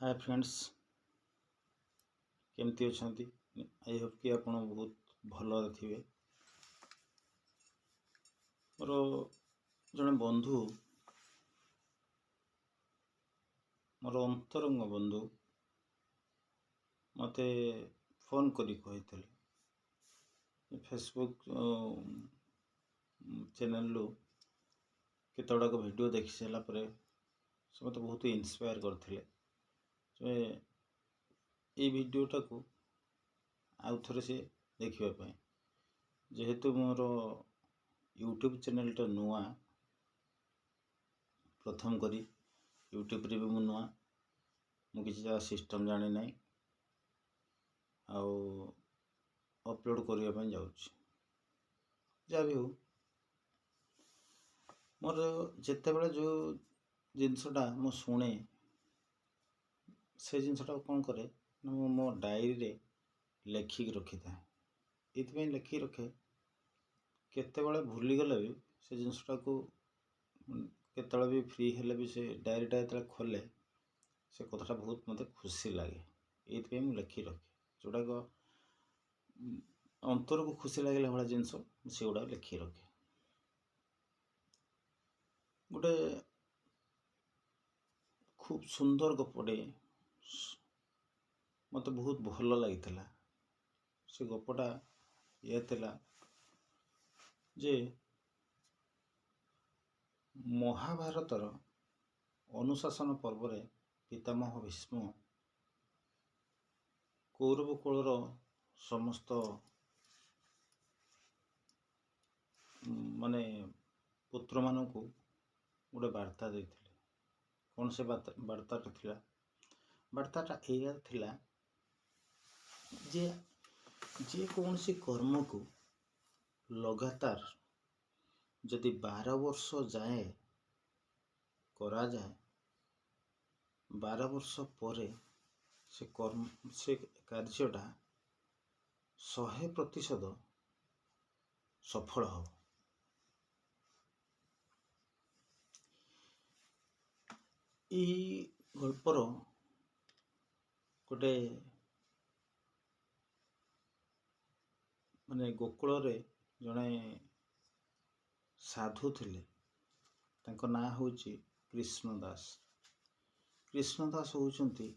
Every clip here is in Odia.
ହାଏ ଫ୍ରେଣ୍ଡସ୍, କେମିତି ଅଛନ୍ତି? I Hope କି ଆପଣ ବହୁତ ଭଲରେ ଥିବେ। ମୋର ଜଣେ ବନ୍ଧୁ, ମୋର ଅନ୍ତରଙ୍ଗ ବନ୍ଧୁ ମୋତେ ଫୋନ୍ କରି କହିଥିଲେ, ଫେସବୁକ୍ ଚ୍ୟାନେଲ୍ରୁ କେତେ ଗୁଡ଼ାକ ଭିଡ଼ିଓ ଦେଖି ସାରିଲା ପରେ ସେ ମୋତେ ବହୁତ ଇନ୍ସପାୟାର କରିଥିଲେ ଯେ ଏଇ ଭିଡ଼ିଓଟାକୁ ଆଉ ଥରେ ସେ ଦେଖିବା ପାଇଁ। ଯେହେତୁ ମୋର ୟୁଟ୍ୟୁବ୍ ଚ୍ୟାନେଲ୍ଟା ନୂଆ, ପ୍ରଥମ କରି ୟୁଟ୍ୟୁବ୍ରେ ବି ମୁଁ ନୂଆ, ମୁଁ କିଛି ତା ସିଷ୍ଟମ୍ ଜାଣିନାହିଁ ଆଉ ଅପଲୋଡ଼୍ କରିବା ପାଇଁ ଯାଉଛି। ଯାହା ବି ହଉ, ମୋର ଯେତେବେଳେ ଯେଉଁ ଜିନିଷଟା ମୁଁ ଶୁଣେ, ସେ ଜିନିଷଟାକୁ କ'ଣ କରେ ନା ମୁଁ ମୋ ଡାଏରୀରେ ଲେଖିକି ରଖିଥାଏ। ଏଇଥିପାଇଁ ଲେଖିକି ରଖେ, କେତେବେଳେ ଭୁଲିଗଲେ ବି ସେ ଜିନିଷଟାକୁ, କେତେବେଳେ ବି ଫ୍ରି ହେଲେ ବି ସେ ଡାଏରୀଟା ଯେତେବେଳେ ଖୋଲେ, ସେ କଥାଟା ବହୁତ ମୋତେ ଖୁସି ଲାଗେ। ଏଇଥିପାଇଁ ମୁଁ ଲେଖିକି ରଖେ। ଯେଉଁଟାକ ଅନ୍ତରକୁ ଖୁସି ଲାଗିଲା ଭଳିଆ ଜିନିଷ, ମୁଁ ସେଗୁଡ଼ାକ ଲେଖିକି ରଖେ। ଗୋଟେ ଖୁବ୍ ସୁନ୍ଦର ଗପଟେ ମୋତେ ବହୁତ ଭଲ ଲାଗିଥିଲା। ସେ ଗପଟା ଇଏ ଥିଲା ଯେ ମହାଭାରତର ଅନୁଶାସନ ପର୍ବରେ ପିତାମହ ଭୀଷ୍ମ କୌରବ କୁଳର ସମସ୍ତ ମାନେ ପୁତ୍ରମାନଙ୍କୁ ଗୋଟେ ବାର୍ତ୍ତା ଦେଇଥିଲେ। କ'ଣ ସେ ବାର୍ତ୍ତାଟା ଥିଲା? ବାର୍ତ୍ତାଟା ଏଇଆ ଥିଲା ଯେ ଯେକୌଣସି କର୍ମକୁ ଲଗାତାର ଯଦି 12 ବର୍ଷ ଯାଏଁ କରାଯାଏ, 12 ବର୍ଷ ପରେ ସେ କର୍ମ, ସେ କାର୍ଯ୍ୟଟା 100% ସଫଳ ହେବ। ଏଇ ଗଳ୍ପର ଗୋଟେ ମାନେ ଗୋକୁଳରେ ଜଣେ ସାଧୁ ଥିଲେ, ତାଙ୍କ ନାଁ ହେଉଛି କୃଷ୍ଣ ଦାସ। କୃଷ୍ଣ ଦାସ ହେଉଛନ୍ତି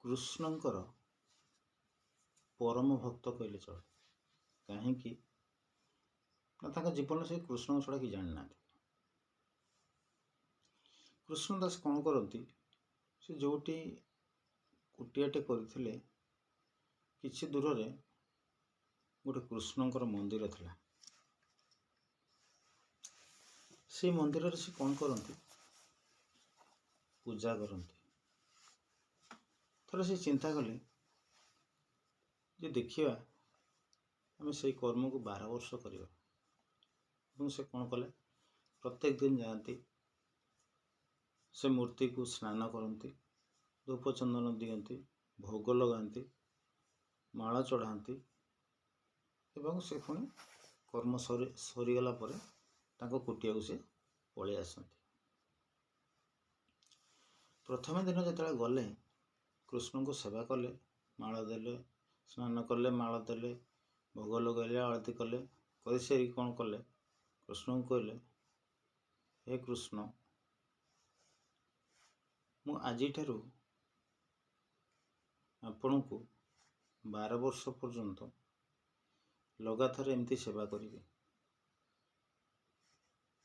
କୃଷ୍ଣଙ୍କର ପରମ ଭକ୍ତ କହିଲେ ଚଳେ। କାହିଁକି ନା ତାଙ୍କ ଜୀବନରେ ସେ କୃଷ୍ଣଙ୍କ ଛଡ଼ା କିଛି ଜାଣିନାହାନ୍ତି। କୃଷ୍ଣ ଦାସ କ'ଣ କରନ୍ତି, ସେ ଯେଉଁଠି କୁଟିଆଟେ କରିଥିଲେ, କିଛି ଦୂରରେ ଗୋଟେ କୃଷ୍ଣଙ୍କର ମନ୍ଦିର ଥିଲା। ସେଇ ମନ୍ଦିରରେ ସେ କ'ଣ କରନ୍ତି, ପୂଜା କରନ୍ତି। ଥରେ ସେ ଚିନ୍ତା କଲେ ଯେ ଦେଖିବା ଆମେ ସେଇ କର୍ମକୁ 12 ବର୍ଷ କରିବା। ଏବଂ ସେ କ'ଣ କଲେ, ପ୍ରତ୍ୟେକ ଦିନ ଯାଆନ୍ତି, ସେ ମୂର୍ତ୍ତିକୁ ସ୍ନାନ କରନ୍ତି, ଧୂପ ଚନ୍ଦନ ଦିଅନ୍ତି, ଭୋଗ ଲଗାନ୍ତି, ମାଳ ଚଢ଼ାନ୍ତି ଏବଂ ସେ ପୁଣି କର୍ମ ସରିଗଲା ପରେ ତାଙ୍କ କୁଟିଆକୁ ସେ ପଳେଇ ଆସନ୍ତି। ପ୍ରଥମେ ଦିନ ଯେତେବେଳେ ଗଲେ, କୃଷ୍ଣଙ୍କୁ ସେବା କଲେ, ମାଳ ଦେଲେ, ସ୍ନାନ କଲେ, ମାଳ ଦେଲେ, ଭୋଗ ଲଗାଇଲେ, ଆଳତି କଲେ। କରିସାରି କ'ଣ କଲେ, କୃଷ୍ଣଙ୍କୁ କହିଲେ, ହେ କୃଷ୍ଣ, ମୁଁ ଆଜିଠାରୁ ଆପଣଙ୍କୁ 12 ବର୍ଷ ପର୍ଯ୍ୟନ୍ତ ଲଗାତାର ଏମିତି ସେବା କରିବି।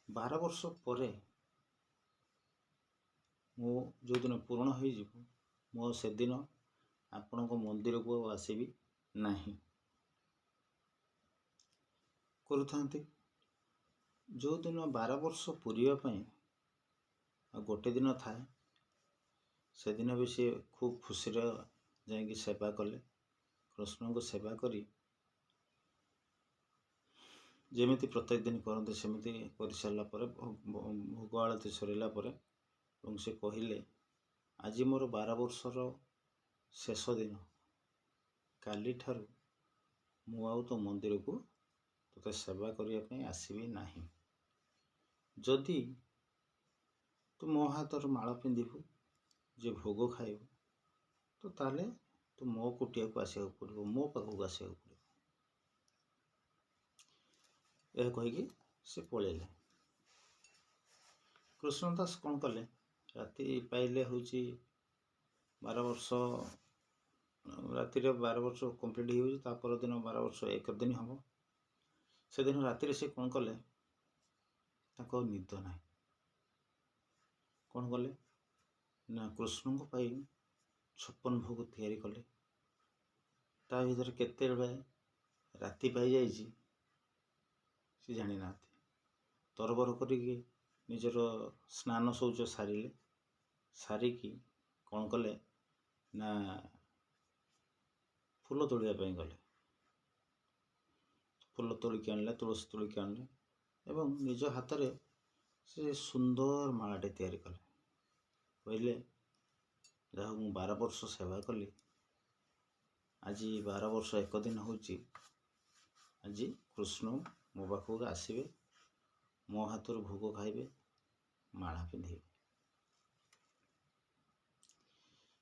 12 ବର୍ଷ ପରେ ମୁଁ ଯେଉଁଦିନ ପୂରଣ ହୋଇଯିବ, ମୁଁ ସେଦିନ ଆପଣଙ୍କ ମନ୍ଦିରକୁ ଆଉ ଆସିବି ନାହିଁ। କରୁଥାନ୍ତି। ଯେଉଁଦିନ 12 ବର୍ଷ ପୂରିବା ପାଇଁ ଆଉ ଗୋଟେ ଦିନ ଥାଏ, ସେଦିନ ବି ସିଏ ଖୁବ୍ ଖୁସିରେ ଯାଇକି ସେବା କଲେ। କୃଷ୍ଣଙ୍କୁ ସେବା କରି ଯେମିତି ପ୍ରତ୍ୟେକ ଦିନ କରନ୍ତି ସେମିତି କରିସାରିଲା ପରେ, ଭୋଗ ଆଳତି ସରିଲା ପରେ, ଏବଂ ସେ କହିଲେ, ଆଜି ମୋର 12 ବର୍ଷର ଶେଷ ଦିନ, କାଲିଠାରୁ ମୁଁ ଆଉ ତୋ ମନ୍ଦିରକୁ ତୋତେ ସେବା କରିବା ପାଇଁ ଆସିବି ନାହିଁ। ଯଦି ତୁ ମୋ ହାତର ମାଳ ପିନ୍ଧିବୁ, ଯେ ଭୋଗ ଖାଇବୁ ତ ତାହେଲେ ତୁ ମୋ କୁଟିଆକୁ ଆସିବାକୁ ପଡ଼ିବ, ମୋ ପାଖକୁ ଆସିବାକୁ ପଡ଼ିବ। ଏହା କହିକି ସେ ପଳେଇଲେ। କୃଷ୍ଣ ଦାସ କ'ଣ କଲେ, ରାତି ପାଇଲେ ହେଉଛି 12 ବର୍ଷ, ରାତିରେ 12 ବର୍ଷ କମ୍ପ୍ଲିଟ୍ ହେଇଯାଉଛି, ତା ପରଦିନ 12 ବର୍ଷ 1 ଦିନ ହେବ। ସେଦିନ ରାତିରେ ସେ କ'ଣ କଲେ, ତାଙ୍କୁ ଆଉ ନିଦ ନାହିଁ। କ'ଣ କଲେ ନା କୃଷ୍ଣଙ୍କ ପାଇଁ 56 ଭୋଗ ତିଆରି କଲେ। ତା ଭିତରେ କେତେବେଳେ ରାତି ପାଇଯାଇଛି ସେ ଜାଣିନାହାନ୍ତି। ତରବର କରିକି ନିଜର ସ୍ନାନ ଶୌଚ ସାରିଲେ। ସାରିକି କ'ଣ କଲେ ନା ଫୁଲ ତୋଳିବା ପାଇଁ ଗଲେ। ଫୁଲ ତୋଳିକି ଆଣିଲେ, ତୁଳସୀ ତୋଳିକି ଆଣିଲେ ଏବଂ ନିଜ ହାତରେ ସେ ସୁନ୍ଦର ମାଳାଟେ ତିଆରି କଲେ। କହିଲେ, ଯାହା ମୁଁ 12 ବର୍ଷ ସେବା କଲି, ଆଜି 12 ବର୍ଷ 1 ଦିନ ହେଉଛି, ଆଜି କୃଷ୍ଣ ମୋ ପାଖକୁ ଆସିବେ, ମୋ ହାତରୁ ଭୋଗ ଖାଇବେ, ମାଳା ପିନ୍ଧିବେ।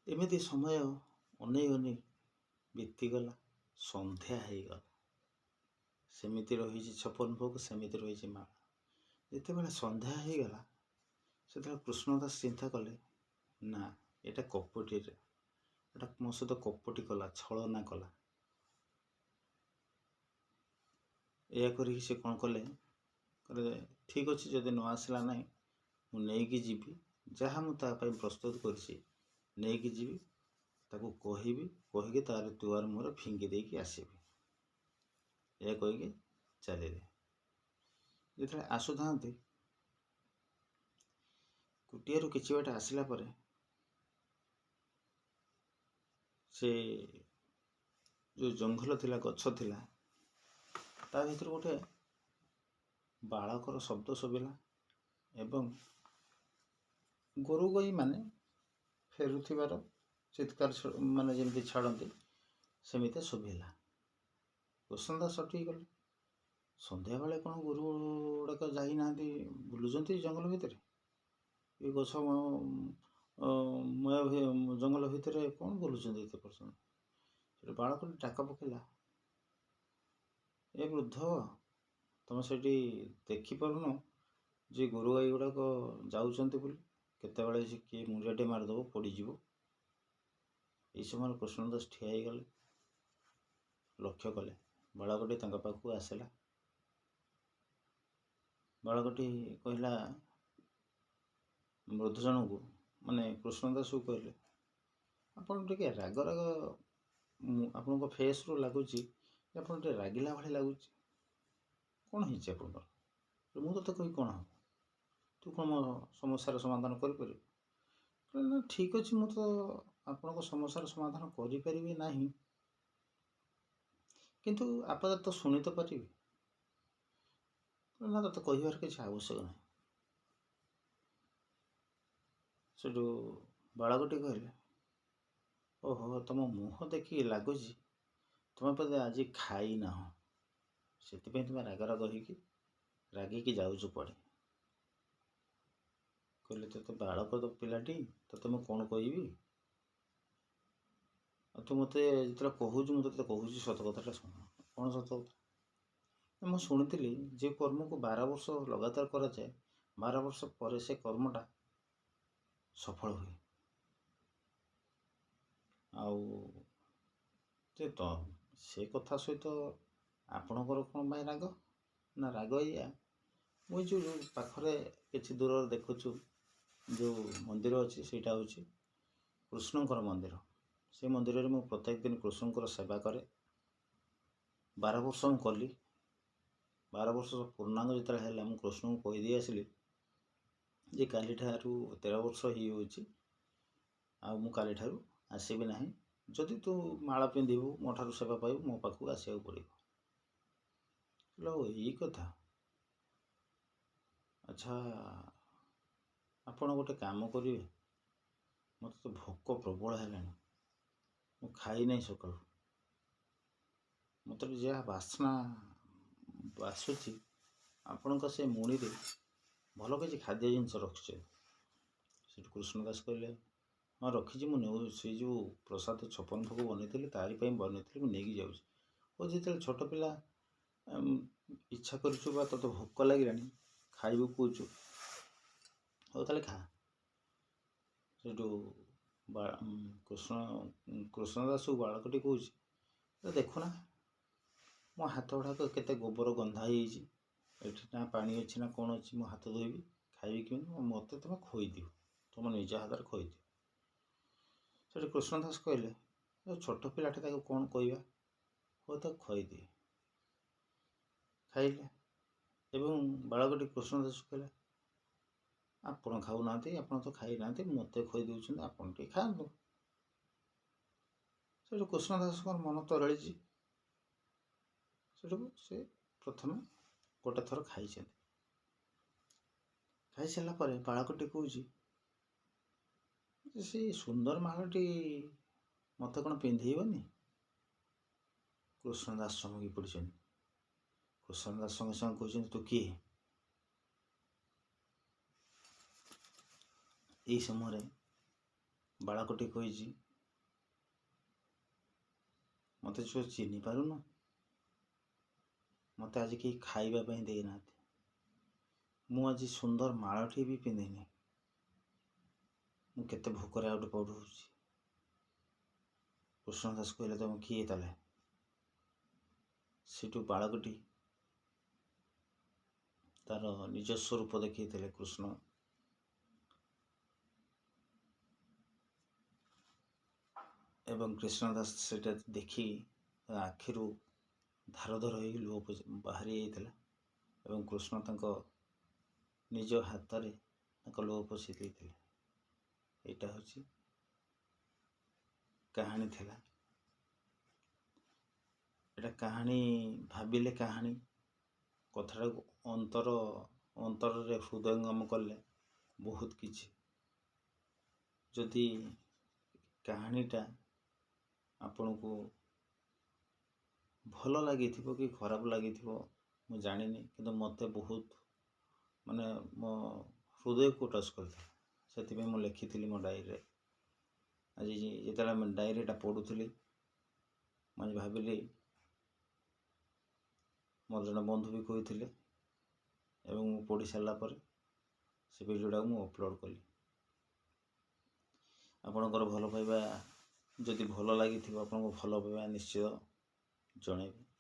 ଏମିତି ସମୟ ଅନେଇ ଅନେଇ ବିତିଗଲା, ସନ୍ଧ୍ୟା ହେଇଗଲା। ସେମିତି ରହିଛି 56 ଭୋଗ, ସେମିତି ରହିଛି ମାଳା। ଯେତେବେଳେ ସନ୍ଧ୍ୟା ହେଇଗଲା ସେତେବେଳେ କୃଷ୍ଣଦାସ ଚିନ୍ତା କଲେ, ନା ଏଇଟା କପଟିରେ, ଏଇଟା ମୋ ସହିତ କପଟି କଲା, ଛଳନା କଲା। ଏହା କରିକି ସେ କ'ଣ କଲେ, କହିଲେ ଠିକ୍ ଅଛି, ଯଦି ନ ଆସିଲା ନାହିଁ ମୁଁ ନେଇକି ଯିବି, ଯାହା ମୁଁ ତା ପାଇଁ ପ୍ରସ୍ତୁତ କରିଛି ନେଇକି ଯିବି, ତାକୁ କହିବି, କହିକି ତାର ଦୁଆର ମୁହଁରେ ଫିଙ୍ଗି ଦେଇକି ଆସିବି। ଏହା କହିକି ଚାଲିଲେ। ଯେତେବେଳେ ଆସୁଥାନ୍ତି କୁଟିଆରୁ କିଛି ବାଟ ଆସିଲା ପରେ ସେ ଯେଉଁ ଜଙ୍ଗଲ ଥିଲା, ଗଛ ଥିଲା, ତା ଭିତରୁ ଗୋଟେ ବାଳକର ଶବ୍ଦ ଶୁଭିଲା ଏବଂ ଗୋରୁ ଗାଈମାନେ ଫେରୁଥିବାର ଚିତ୍କାର ମାନେ ଯେମିତି ଛାଡ଼ନ୍ତି ସେମିତି ଶୁଭିଲା। କୃଷ୍ଣ ଦାସ ଅଟକି ଗଲେ। ସନ୍ଧ୍ୟାବେଳେ କ'ଣ ଗୋରୁ ଗୁଡ଼ାକ ଯାଇନାହାନ୍ତି, ବୁଲୁଛନ୍ତି ଜଙ୍ଗଲ ଭିତରେ, ଏ ଗଛ ମୟ ଜଙ୍ଗଲ ଭିତରେ କ'ଣ ବୁଲୁଛନ୍ତି ଏତେ ପର୍ଯ୍ୟନ୍ତ? ସେଠି ବାଳକଟି ଡାକ ପକେଇଲା, ଏ ବୃଦ୍ଧ, ତମେ ସେଠି ଦେଖିପାରୁନ ଯେ ଗୋରୁ ଗାଈ ଗୁଡ଼ାକ ଯାଉଛନ୍ତି ବୋଲି? କେତେବେଳେ ସେ କିଏ ମୁଣ୍ଡିଆଟେ ମାରିଦେବ, ପଡ଼ିଯିବ। ଏହି ସମୟରେ କୃଷ୍ଣ ଦାସ ଠିଆ ହେଇଗଲେ, ଲକ୍ଷ୍ୟ କଲେ ବାଳକଟି ତାଙ୍କ ପାଖକୁ ଆସିଲା। ବାଳକଟି କହିଲା ବୃଦ୍ଧ ଜଣକୁ, ମାନେ କୃଷ୍ଣ ଦାସକୁ କହିଲେ, ଆପଣ ଟିକେ ରାଗ ରାଗ, ଆପଣଙ୍କ ଫେସ୍ରୁ ଲାଗୁଛି ଯେ ଆପଣ ଟିକେ ରାଗିଲା ଭଳି ଲାଗୁଛି, କ'ଣ ହେଇଛି ଆପଣଙ୍କର? ମୁଁ ତୋତେ କହି କ'ଣ ହେବ, ତୁ କ'ଣ ମୋ ସମସ୍ୟାର ସମାଧାନ କରିପାରିବୁ? କହିଲେ, ନା ଠିକ୍ ଅଛି, ମୁଁ ତ ଆପଣଙ୍କ ସମସ୍ୟାର ସମାଧାନ କରିପାରିବି ନାହିଁ, କିନ୍ତୁ ଆପାତତଃ ଶୁଣି ତ ପାରିବି। ନା ତୋତେ କହିବାର କିଛି ଆବଶ୍ୟକ ନାହିଁ। ସେଠୁ ବାଳକଟି କହିଲେ, ଓହୋ, ତମ ମୁହଁ ଦେଖିକି ଲାଗୁଛି ତୁମେ ବୋଧେ ଆଜି ଖାଇନାହ, ସେଥିପାଇଁ ତୁମେ ରାଗ ରାଗ ହେଇକି ରାଗିକି ଯାଉଛ କୁଆଡ଼େ। କହିଲେ, ତୋତେ ବାଳକ ତ ପିଲାଟି, ତୋତେ ମୁଁ କ'ଣ କହିବି, ଆଉ ତୁ ମୋତେ ଯେତେବେଳେ କହୁଛୁ ମୁଁ ତୋତେ କହୁଛି ସତ କଥାଟା ଶୁଣ। କ'ଣ ସତ କଥା? ମୁଁ ଶୁଣିଥିଲି ଯେ କର୍ମକୁ 12 ବର୍ଷ ଲଗାତାର କରାଯାଏ, 12 ବର୍ଷ ପରେ ସେ କର୍ମଟା ସଫଳ ହୁଏ। ଆଉ ଯେ ତ ସେ କଥା ସହିତ ଆପଣଙ୍କର କ'ଣ ପାଇଁ ରାଗ? ନା ରାଗ ଏଇଆ, ମୁଁ ଏଇ ଯେଉଁ ପାଖରେ କିଛି ଦୂରରେ ଦେଖୁଛୁ ଯେଉଁ ମନ୍ଦିର ଅଛି, ସେଇଟା ହେଉଛି କୃଷ୍ଣଙ୍କର ମନ୍ଦିର। ସେ ମନ୍ଦିରରେ ମୁଁ ପ୍ରତ୍ୟେକ ଦିନ କୃଷ୍ଣଙ୍କର ସେବା କରେ। 12 ବର୍ଷ ମୁଁ କଲି। 12 ବର୍ଷ ପୂର୍ଣ୍ଣାଙ୍ଗ ଯେତେବେଳେ ହେଲା, ମୁଁ କୃଷ୍ଣଙ୍କୁ କହିଦେଇ ଆସିଲି ଯେ କାଲିଠାରୁ 13 ବର୍ଷ ହେଇଯାଉଛି, ଆଉ ମୁଁ କାଲିଠାରୁ ଆସିବି ନାହିଁ। ଯଦି ତୁ ମାଳ ପିନ୍ଧିବୁ, ମୋ ଠାରୁ ସେବା ପାଇବୁ, ମୋ ପାଖକୁ ଆସିବାକୁ ପଡ଼ିବ। କହିଲେ, ଓ ଏଇ କଥା, ଆଚ୍ଛା ଆପଣ ଗୋଟେ କାମ କରିବେ, ମୋତେ ତ ଭୋକ ପ୍ରବଳ ହେଲାଣି, ମୁଁ ଖାଇନାହିଁ ସକାଳୁ, ମୋତେ ଯାହା ବାସ୍ନା ବାସୁଛି ଆପଣଙ୍କ ସେ ମୁଣିରେ ଭଲ କିଛି ଖାଦ୍ୟ ଜିନିଷ ରଖିଛନ୍ତି। ସେଠୁ କୃଷ୍ଣ ଦାସ କହିଲେ, ହଁ ରଖିଛି, ମୁଁ ନେଉ ସେଇ ଯେଉଁ ପ୍ରସାଦ 56 ଭୋଗ ବନେଇଥିଲି ତାରି ପାଇଁ ବନେଇଥିଲି, ମୁଁ ନେଇକି ଯାଉଛି। ଓ ଯେତେବେଳେ ଛୋଟ ପିଲା ଇଚ୍ଛା କରୁଛୁ ବା ତୋତେ ଭୋକ ଲାଗିଲାଣି ଖାଇବୁ କହୁଛୁ, ହଉ ତାହେଲେ ଖା। ସେଇଠୁ କୃଷ୍ଣ ଦାସକୁ ବାଳକଟି କହୁଛି, ଦେଖୁନା ମୋ ହାତ ଗୁଡ଼ାକ କେତେ ଗୋବର ଗନ୍ଧା ହେଇଯାଇଛି, ଏଠି ନା ପାଣି ଅଛି ନା କ'ଣ ଅଛି, ମୁଁ ହାତ ଧୋଇବି ଖାଇବି କେମିତି, ମୋତେ ତୁମେ ଖୋଇଦିଅ, ତୁମ ନିଜ ହାତରେ ଖୋଇଦିଅ। ସେଠି କୃଷ୍ଣ ଦାସ କହିଲେ, ଛୋଟ ପିଲାଟା ତାକୁ କ'ଣ କହିବା, ହଉ ତାକୁ ଖୋଇଦିଏ। ଖାଇଲେ ଏବଂ ବାଳକଟି କୃଷ୍ଣ ଦାସ କହିଲା, ଆପଣ ଖାଉନାହାନ୍ତି, ଆପଣ ତ ଖାଇନାହାନ୍ତି, ମୋତେ ଖୋଇ ଦେଉଛନ୍ତି, ଆପଣ ଟିକେ ଖାଆନ୍ତୁ। ସେଠୁ କୃଷ୍ଣ ଦାସଙ୍କର ମନ ତରଳିଛି। ସେଠୁ ସେ ପ୍ରଥମେ ଗୋଟେ ଥର ଖାଇଛନ୍ତି। ଖାଇସାରିଲା ପରେ ବାଳକଟି କହୁଛି, ସେଇ ସୁନ୍ଦର ମାଳଟି ମୋତେ କ'ଣ ପିନ୍ଧେଇବନି? କୃଷ୍ଣ ଦାସ ଚମକି ପଡ଼ିଛନ୍ତି। କୃଷ୍ଣ ଦାସ ସଙ୍ଗେ ସଙ୍ଗେ କହୁଛନ୍ତି, ତୁ କିଏ? ଏଇ ସମୟରେ ବାଳକଟି କହିଛି, ମୋତେ ତୁ ଚିହ୍ନି ପାରୁନୁ? ମୋତେ ଆଜି କେହି ଖାଇବା ପାଇଁ ଦେଇନାହାନ୍ତି, ମୁଁ ଆଜି ସୁନ୍ଦର ମାଳଟିଏ ବି ପିନ୍ଧିନି, ମୁଁ କେତେ ଭୋକରେ ଆଉଟ ପାଉଟ ହେଉଛି। କୃଷ୍ଣ ଦାସ କହିଲେ, ତମେ କିଏ ତାହେଲେ? ସେଠୁ ବାଳକଟି ତାର ନିଜସ୍ୱ ରୂପ ଦେଖେଇଥିଲେ କୃଷ୍ଣ। ଏବଂ କୃଷ୍ଣ ଦାସ ସେଇଟା ଦେଖି ଆଖିରୁ ଧାର ଧାର ହେଇ ଲୁହ ବାହାରି ଯାଇଥିଲା ଏବଂ କୃଷ୍ଣ ତାଙ୍କ ନିଜ ହାତରେ ତାଙ୍କ ଲୁହ ପୋଛି ଦେଇଥିଲେ। ଏଇଟା ହେଉଛି କାହାଣୀ ଥିଲା। ଏଇଟା କାହାଣୀ ଭାବିଲେ କାହାଣୀ କଥାଟାକୁ ଅନ୍ତରରେ ହୃଦୟଙ୍ଗମ କଲେ ବହୁତ କିଛି। ଯଦି କାହାଣୀଟା ଆପଣଙ୍କୁ ଭଲ ଲାଗିଥିବ କି ଖରାପ ଲାଗିଥିବ ମୁଁ ଜାଣିନି, କିନ୍ତୁ ମୋତେ ବହୁତ ମାନେ ମୋ ହୃଦୟକୁ ଟଚ୍ କରିଥିଲା, ସେଥିପାଇଁ ମୁଁ ଲେଖିଥିଲି ମୋ ଡାଏରୀରେ। ଆଜି ଯେତେବେଳେ ମୁଁ ଡାଏରୀଟା ପଢ଼ୁଥିଲି, ମୁଁ ଆଜି ଭାବିଲି, ମୋର ଜଣେ ବନ୍ଧୁ ବି କହିଥିଲେ, ଏବଂ ମୁଁ ପଢ଼ି ସାରିଲା ପରେ ସେ ଭିଡ଼ିଓଟାକୁ ମୁଁ ଅପଲୋଡ଼ କଲି। ଆପଣଙ୍କର ଭଲ ପାଇବା ଯଦି ଭଲ ଲାଗିଥିବ, ଆପଣଙ୍କୁ ଭଲ ପାଇବା ନିଶ୍ଚୟ ଜଣେଇବେ।